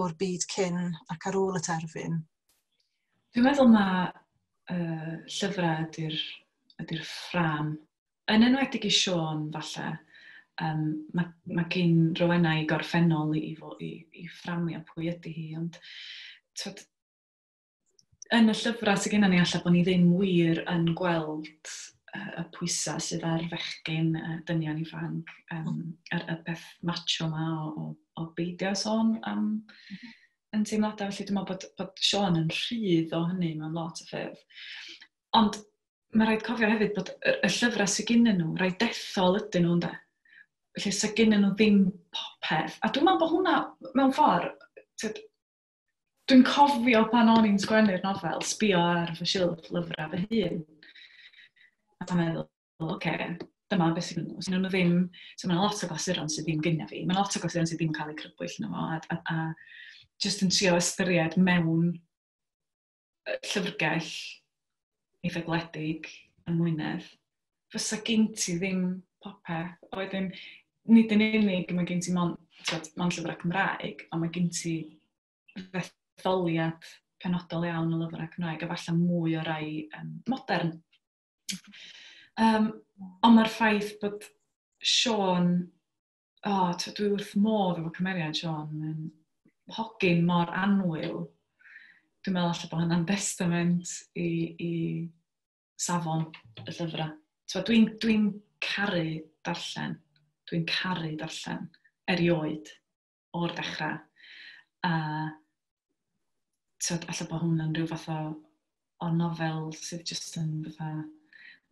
o'r byd cyn ac ar ôl y terfyn. Dwi'n meddwl mae llyfrau ydy'r ffrâm. Yn enwedig i Siôn, falle, mae gyn Rowena i gorffennol i fframio pwy ydy hi, ond twod, yn y llyfrau sydd gennym ni alla bod ni ddim wir yn gweld y pwysau sydd ar fechgyn, dynion ifanc, y peth macho yma o beidio sôn am yn teimladau. Felly dwi'n meddwl bod Siôn yn rhydd o hynny mewn lot o ffyrdd. Ond mae rhaid cofio hefyd bod y llyfrau sydd gennyn nhw, rhai dethol ydyn nhw, ynde? Felly sydd gennyn nhw ddim popeth. A dwi'n meddwl bod hwnna mewn ffordd, dwi'n cofio pan o'n i'n sgwennu'r nofel, sbio ar fy silff lyfrau fy hun. A meddwl, oce, dyma beth sydd gennyn nhw. Sydd nhw ddim, so mae 'na lot o glasuron sydd ddim gynna fi. Mae 'na lot o glasuron sydd ddim yn cael eu crybwyll yno fo. A jyst yn trio ystyried mewn llyfrgell eitha gwledig yng Ngwynedd, fysa gen ti ddim popeth. A wedyn, nid yn unig mae gen ti mond llyfrau Cymraeg, ond mae gen ti ddetholiad penodol iawn o lyfrau Cymraeg, a falle mwy o rai modern. Ond mae'r ffaith bod Siôn, dwi wrth modd efo cymeriad Siôn, mae'n hogyn mor annwyl. Dwi'n meddwl alla bod hynna'n testament i safon y llyfrau. Dwi'n caru darllen. Dwi'n caru darllen erioed o'r dechrau. A alla bod hwnna'n rhyw fath o nofel sydd jyst yn fatha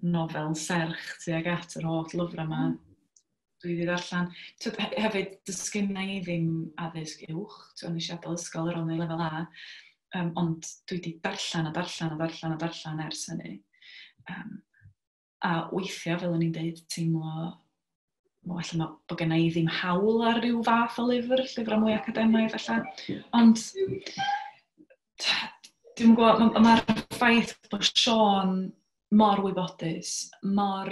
nofel serch tuag at yr holl lyfrau yma dwi wedi darllen. Hefyd, does gynna i ddim addysg uwch. Nes i adael ysgol ar ôl neud lefel A, ond dwi wedi darllen a darllen a darllen a darllen ers hynny. A weithiau, fel o'n i'n deud, teimlo, wel, ella bod genna i ddim hawl ar ryw fath o lyfr, llyfrau mwy academaidd ella. Ond dwi'n gwybod, mae'r ffaith bod Siôn mor wybodus, mor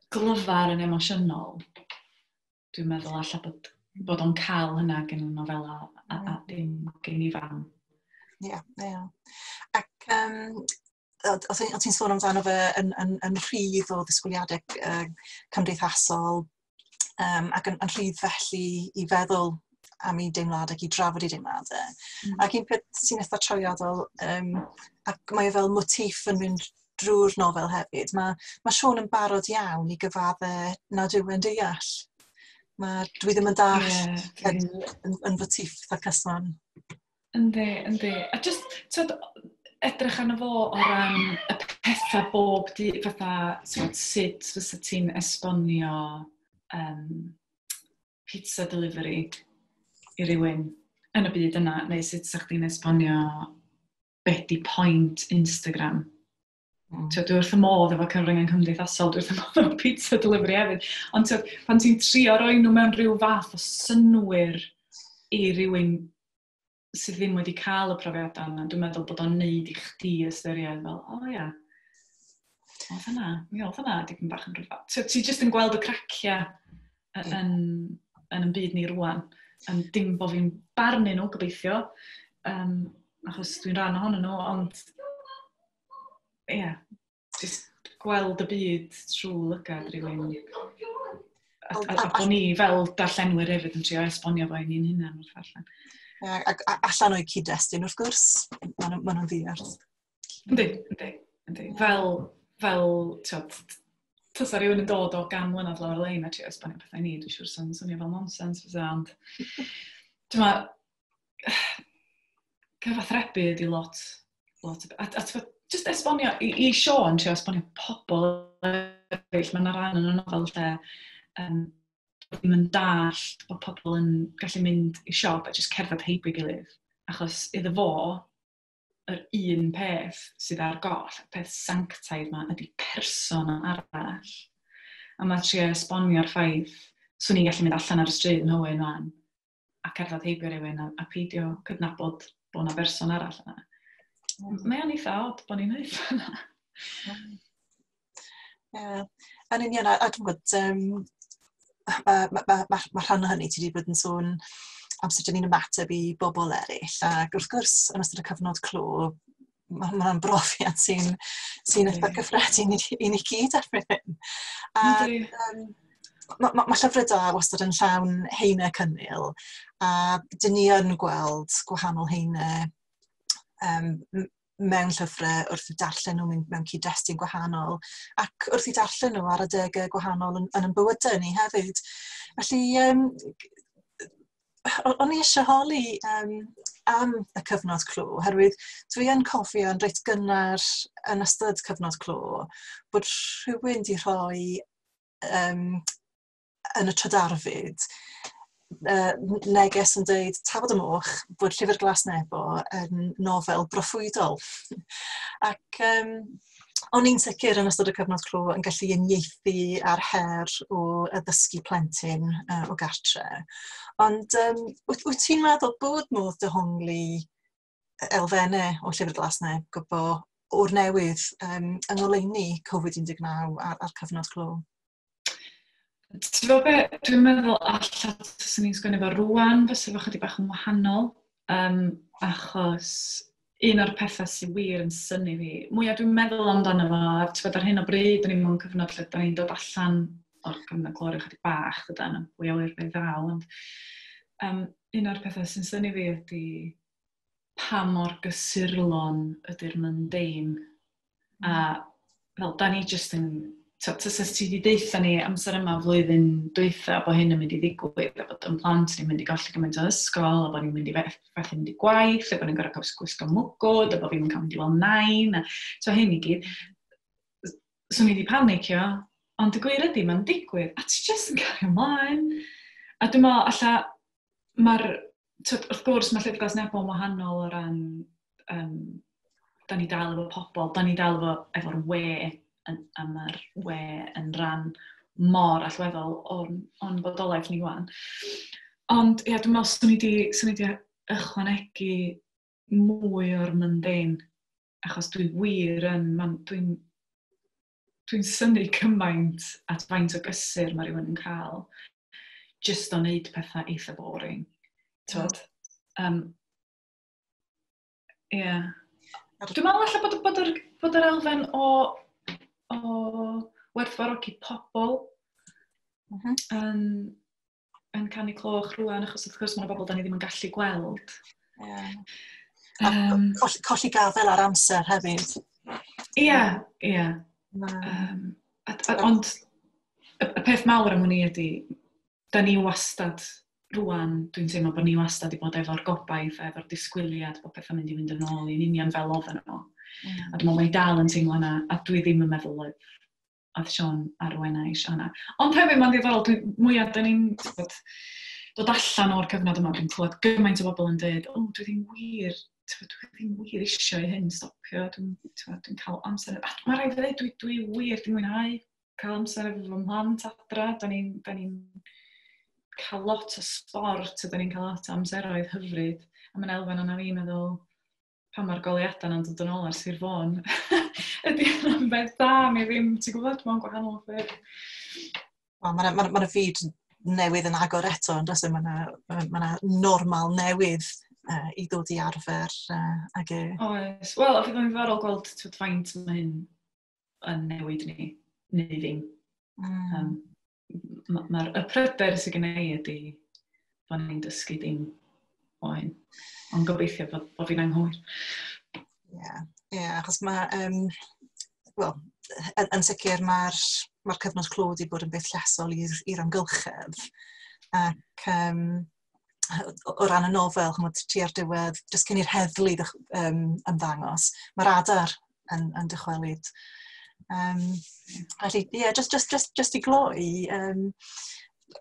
glyfar yn emosiynol, dwi'n meddwl alla bod o'n cael hynna gen y nofela a dim gen i fam. Ie, ie. Ac o ti'n sôn amdano fe yn rhydd o ddisgwyliadau cymdeithasol, ac yn rhydd felly i feddwl am ei deimladau ac i drafod ei deimladau. Ac un peth sy'n eitha trawiadol, ac mae e fel motif yn mynd drwy'r nofel hefyd, mae Siôn yn barod iawn i gyfadde nad yw e'n deall. Mae "dwi ddim yn dallt" yn fotiff eitha cyson. Yndi, yndi. A just, tyd, edrych arno fo o ran y pethau bob di, fatha, tyd, sut fysa ti'n esbonio pizza delivery i rywun yn y byd yna, neu sut sa chdi'n esbonio beth di point Instagram. Tyd, dwi wrth y modd efo cyfryngau cymdeithasol, dwi wrth y modd efo pizza delivery hefyd. Ond tyd, pan ti'n trio roi nhw mewn rhyw fath o synwyr i rywun sydd ddim wedi cael y profiadau yna, dwi'n meddwl bod o'n neud i chdi ystyried fel, "O oh, ia, oedd hynna, mi oedd hynna dipyn bach yn rhywbeth." Ti jyst yn gweld y craciau yn y byd ni rwan. Dim bod fi'n barnu nhw, gobeithio, achos dwi'n rhan ohonyn nhw, ond ie, yeah, jyst gweld y byd trwy lygad rhywun. A bod ni fel darllenwyr hefyd yn trio esbonio fo i ni'n hunan wrth darllen. Ia, ac allan o'i cyd-destun wrth gwrs, maen nhw'n ddiarth. Yndi. Fel, tiod, tasa rhywun yn dod o 100 mlynedd lawr y lein a trio esbonio pethau i ni, dwi'n siŵr sa'n swnio fel nonsens fysa, ond dwi'n meddwl, cyfathrebu ydi lot, lot, a t'bod, just esbonio, i Siôn trio esbonio pobl eraill, mae yna ran yn y nofel lle ddim yn dallt bod pobl yn gallu mynd i siop a just cerdded heibio'i gilydd. Achos iddo fo, yr un peth sydd ar goll, y peth sanctaidd yma, ydy person arall. A mae trio esbonio'r ffaith, swn i'n gallu mynd allan ar y stryd yn Hywyn fan, a cerdded heibio rhywun a peidio cydnabod bod yna berson arall yna. Mae o'n eitha od bod ni'n neud hynna. Ie, yn union, a dwi'n gwybod, ma rhan o hynny ti wedi bod yn sôn am sut 'dan ni'n ymateb i bobl eraill, ac wrth gwrs, yn ystod y cyfnod clo, mae hwnna'n brofiad sy'n eitha cyffredin i ni gyd erbyn hyn. A ma llyfrau da wastad yn llawn haenau cynnil, a dyn ni yn gweld gwahanol haenau mewn llyfrau wrth i darllen nhw mewn cyd-destun gwahanol ac wrth i darllen nhw ar adegau gwahanol yn ein bywydau ni hefyd. Felly, o'n i eisiau holi am y cyfnod clo, oherwydd dwi yn cofio yn reit gynnar yn ystod cyfnod clo bod rhywun di rhoi yn y trydarfyd neges yn dweud tafod y moch bod Llyfr Glas Nebo yn nofel broffwydol. Ac o'n i'n sicr yn ystod y cyfnod clo yn gallu uniaethu ar her o addysgu plentyn o gartre. Ond wyt ti'n meddwl bod modd dehongli elfennau o Llyfr Glas Nebo o'r newydd yng ngoleuni Covid-19 a'r cyfnod clo? Ti'n gwybod be, dwi'n meddwl alla taswn i'n sgwennu fo rwan, fysa fo chydig bach yn wahanol, achos un o'r pethau sy'n wir yn synnu fi, mwyaf dwi'n meddwl amdano fo, a ti'n gwbod, ar hyn o bryd, da ni mewn cyfnod lle da ni'n dod allan o'r cyfnod clo chydig bach, dydan, pwy a ŵyr be ddaw, ond un o'r pethau sy'n synnu fi ydy pa mor gysurlon ydy'r mundane. A fel, da ni jyst yn, tasa ti wedi deutha ni amser yma flwyddyn dwytha bod hyn yn mynd i ddigwydd, a bod yn plant ni'n mynd i golli gymaint o ysgol, a bod ni'n mynd i fethu mynd i gwaith, a bod ni'n gorfod cael gwisgo mwgwd, a bod fi'n cael mynd i weld nain, a so hyn i gyd. Swn i wedi panicio, ond y gwir ydy, mae'n digwydd, a ti jyst yn cario ymlaen. A dwi'n meddwl, alla, mae'r, wrth gwrs, mae Llyfr Glas Nebo yn wahanol o ran, da ni dal efo pobl, da ni dal efo'r we, a mae'r we yn rhan mor allweddol o'n bodolaeth ni wan. Ond ie, dwi'n meddwl swn i di ychwanegu mwy o'r mundane, achos dwi wir yn, dwi'n synnu cymaint at faint o gysur mae rhywun yn cael just o wneud pethau eitha boring. Tod? Yeah. Dwi'n meddwl alla bod yr elfen o werthfawrogi pobl yn canu cloch rwan, achos wrth gwrs mae yna bobl da ni ddim yn gallu gweld. Yeah. A colli gafel ar amser hefyd. Ia, ia. Ond y peth mawr am hwn i ydy, da ni wastad, rwan, dwi'n teimlo bod ni wastad i bod efo'r gobaith, efo'r disgwyliad bod pethau'n mynd i fynd yn ôl i'n union fel oedden nhw. A dwi'n meddwl mae dal yn teimlo hynna, a dwi ddim yn meddwl oedd Siôn a Rowena eisiau hynna. Ond hefyd mae'n ddiddorol, dwi, mwyaf dyn ni'n dod allan o'r cyfnod yma, dwi'n clywed gymaint o bobl yn dweud, o, dwi ddim wir eisiau i hyn stopio, dwi cael amser. A mae rhaid i ddweud, dwi wir di mwynhau cael amser efo fy mhlant adra. Da ni'n ni cael lot o sbort, a da ni'n cael lot o amseroedd hyfryd. A mae'n elfen o'na fi'n meddwl, pan mae'r goleuadau yna'n dod yn ôl ar Sir Fôn, ydy hynna'n beth da neu ddim, ti'n gwybod, mae'n gwahanol ffyrdd. Wel, mae yna ma fyd newydd yn agor eto, yn does e? Mae yna ma normal newydd i ddod i arfer ag e. Oes. Wel, a fydd o'n ddiddorol gweld, twyd, faint mae hyn yn newid ni, neu ddim. Mae'r y pryder sydd gen i ydy bod ni'n dysgu dim o hyn. Ond gobeithio bod fi'n anghywir. Ie, yeah, achos mae, wel, yn sicr mae'r ma cyfnod clo wedi bod yn beth llesol i'r amgylchedd. Ac o ran y nofel, ch'mod, tua'r diwedd, jyst cyn i'r heddlu ymddangos, mae'r adar yn dychwelyd. Felly, ie, yeah, just i gloi,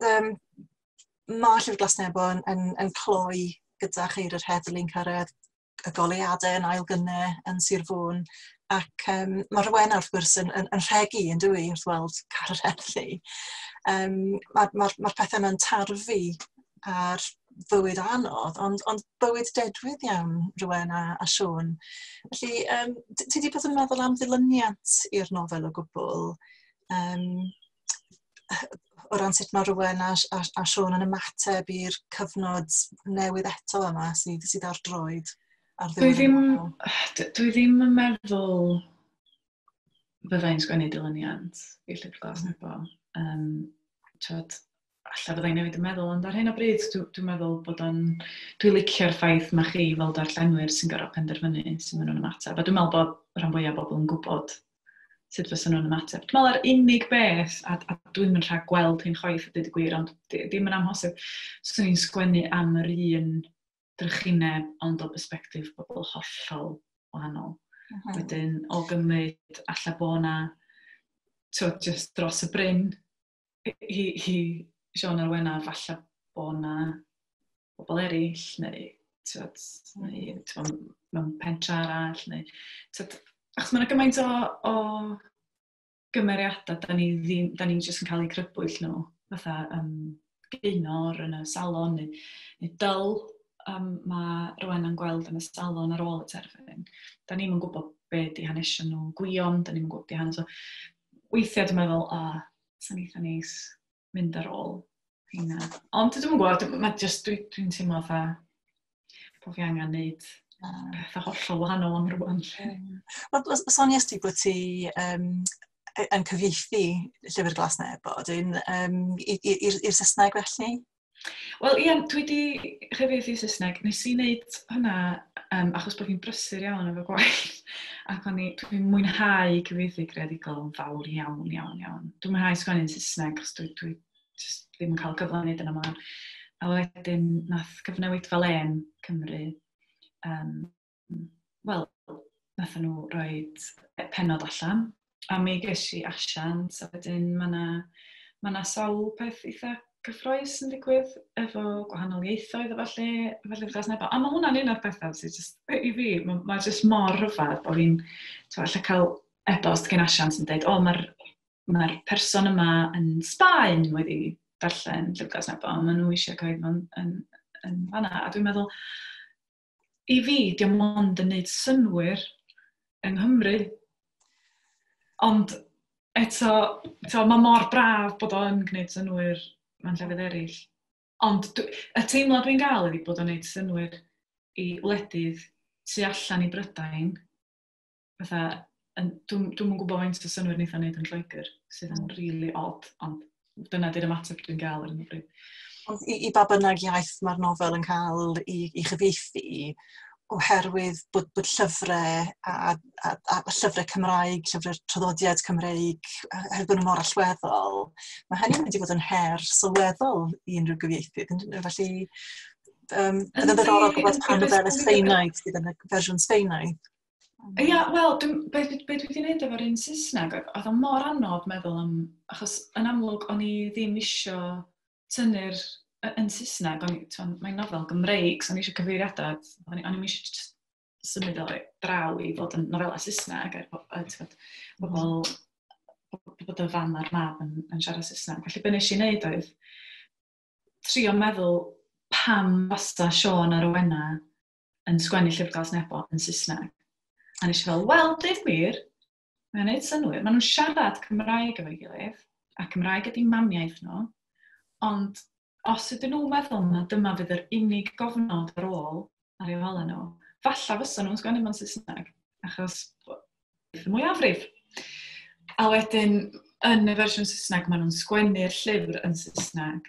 mae Llyfr Glas Nebo yn cloi gyda cheir yr heddlu'n cyrraedd, y goleuadau yn ailgynnau yn Sir Fôn, ac mae Rowena wrth gwrs yn rhegi yn dwi wrth weld car yr heddlu. Mae'r ma pethau yma'n tarfu ar fywyd anodd, ond bywyd dedwydd iawn Rowena a Siôn. Felly, ti wedi bod yn meddwl am ddilyniant i'r nofel o gwbl? O ran sut mae Rowena a Siôn yn ymateb i'r cyfnod newydd eto yma sydd ar droed ar ddiwedd y nofel? Dwi ddim yn meddwl byddai'n sgwennu dilyniant i Llyfr Glas Nebo. Twod, alla fyddai'n newid y meddwl, ond ar hyn o bryd dwi'n meddwl bod o'n... Dwi'n licio'r ffaith mae chi fel darllenwyr sy'n gorfod penderfynu sut maen nhw'n ymateb. A dwi'n meddwl bod rhan fwyaf o bobl yn gwybod sut fysa nhw'n ymateb. Dwi'n meddwl yr unig beth, a dwi'n mynd rhag gweld hyn chwaith a dweud y gwir, ond dim yn amhosib, swn i'n sgwennu am yr un drychineb, ond o perspectif bobl hollol wahanol. Wedyn, o gymryd alla bo na, twod, just dros y bryn i Siôn a Rowena, falle bo na bobl eraill, neu, twod, neu twod, mewn pentra arall, neu, twod, achos mae yna gymaint o gymeriadau da ni ddim, da ni'n just yn cael eu crybwyll nhw, fatha Gaynor yn y salon, neu Dyl, mae Rowena'n gweld yn y salon ar ôl y terfyn. Da ni'm yn gwybod be di hanesion nhw, Gwion, da ni'm yn gwybod di hanes o. Weithiau dwi'n meddwl, a, sa'n eitha neis mynd ar ôl heina. Ond dwi'n gwybod, mae just, dwi'n teimlo fatha bod fi angen neud pethau hollol wahanol am rwan. Wel, soniais ti bod ti yn cyfieithu Llyfr Glas Nebo, dwi'n i'r Saesneg felly? Wel, ie, dwi wedi chyfieithu Saesneg. Nes i wneud hynna achos bod fi'n brysur iawn efo gwaith. Ac dwi'n mwynhau cyfieithu creadigol yn fawr iawn, iawn, iawn. Dwi'n mwynhau sgwennu'n Saesneg, achos dwi just ddim yn cael cyfle i wneud yna yma. A wedyn nath Cyfnewidfa Lên Cymru, wel, nath nhw roi pennod allan, a mi ges i asiant, a wedyn mae yna ma sawl peth eitha cyffrous yn digwydd efo gwahanol ieithoedd a felly Glas Nebo. A mae hwnna'n un o'r pethau sydd just, i fi, mae just mor rhyfedd bod fi'n, alla cael e-bost gen asiant yn dweud, o, mae'r ma person yma yn Sbaen wedi darllen Llyfr Glas Nebo, a maen nhw eisiau cael yn fanna. A dwi'n meddwl, i fi, diolch ond yn neud synnwyr yng Nghymru. Ond eto, mae mor braf bod o'n gwneud synnwyr mewn llefydd eraill. Ond y teimlad dwi'n gael ydy bod o'n gwneud synnwyr i wledydd tu allan i Brydain. Fatha, dwi'm yn gwybod faint o synnwyr wneith o'n wneud yn Lloegr, sydd yn really odd, ond dyna di'r ymateb dwi'n gael ar hyn o bryd. Ond i ba bynnag iaith mae'r nofel yn cael i chyfieithu, oherwydd bod llyfrau a llyfrau Cymraeg, llyfrau traddodiad Cymreig, oherwydd bod nhw mor allweddol, mae hynny'n mynd i fod yn her sylweddol i unrhyw gyfieithydd. Felly, bydd yn ddiddorol gwybod pa nofela Sbaenaidd sydd yn y fersiwn Sbaenaidd. Ia, wel, be dwi wedi gwneud efo'r un Saesneg, oedd o mor anodd meddwl am, achos yn amlwg o'n i ddim isio tynnu'r yn Saesneg, mae'n nofel Gymreig, so o'n i eisiau cyfeiriadau, o'n i'm eisiau symud o draw i fod yn nofela Saesneg, a pobl, bod y fam a'r mab yn siarad Saesneg. Felly be nes i wneud oedd trio meddwl pam fasa Siôn a Rowena yn sgwennu Llyfr Glas Nebo yn Saesneg. A nes i fel, wel, deud gwir, mae'n gwneud synnwyr. Maen nhw'n siarad Cymraeg efo'i gilydd, a Cymraeg ydy mamiaith nhw, ond os ydyn nhw'n meddwl na dyma fydd yr unig gofnod ar ôl ar eu holau nhw, falla fysa nhw'n sgwennu mewn Saesneg, achos y mwyafrif. A wedyn, yn y fersiwn Saesneg, maen nhw'n sgwennu'r llyfr yn Saesneg,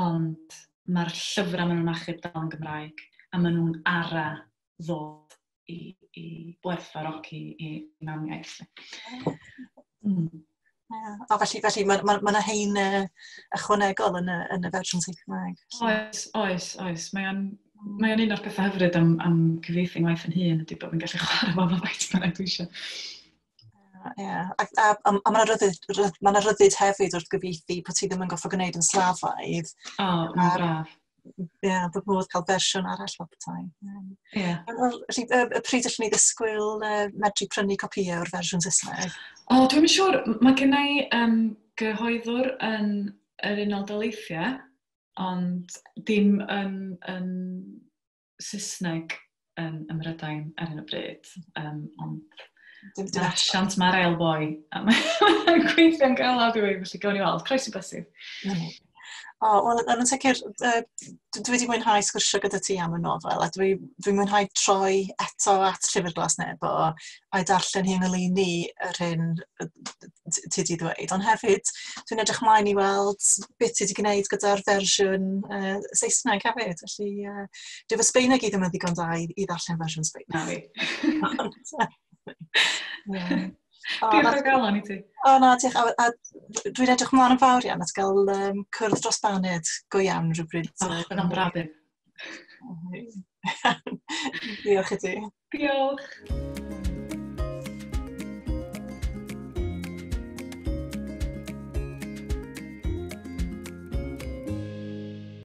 ond mae'r llyfrau maen nhw'n achub dal yn Gymraeg, a maen nhw'n ara ddod i gwerthfawrogi i mamiaith. Yeah. O, felly mae yna hein ychwanegol yn y fersiwn Saesneg. Oes. Mae o'n un o'r pethau hyfryd am cyfieithu ngwaith yn hun ydy bod fi'n gallu chwarae fo faint bynnag dwi eisiau. Ie, a mae yna ryddid hefyd wrth gyfieithu bod ti ddim yn goffo gwneud yn slafaidd. O, mae'n braf. Ie, bod modd cael fersiwn arall fel petai. Ie. Felly, y pryd allwn ni ddisgwyl medru prynu copïau o'r fersiwn Saesneg? O, dwi'n siŵr. Mae gen i gyhoeddwr yn yr Unol Daleithiau, ond dim yn Saesneg yn Ym Mhrydain ar hyn o bryd. Ond mae'r asiant, mae'r ail boi. A mae'n gweithio'n galad i fi, felly gawn ni weld. Croesi bysedd. O, wel, yn sicr, dwi wedi mwynhau sgwrsio gyda ti am y nofel, a dwi'n mwynhau troi eto at Llyfr Glas Nebo a'i darllen hi yng ngoleuni yr hyn ti wedi ddweud. Ond hefyd, dwi'n edrych mlaen i weld beth ti wedi gwneud gyda'r fersiwn Saesneg hefyd. Felly, dwi fy Sbaeneg i ddim yn ddigon da i ddarllen fersiwn Sbaeneg. Na fi. Diolch o galon i ti. O na, diolch. A dwi'n edrych mlaen yn fawr iawn at gael cwrdd dros baned go iawn rhywbryd. O, bydd o'n braf. Diolch i ti. Diolch.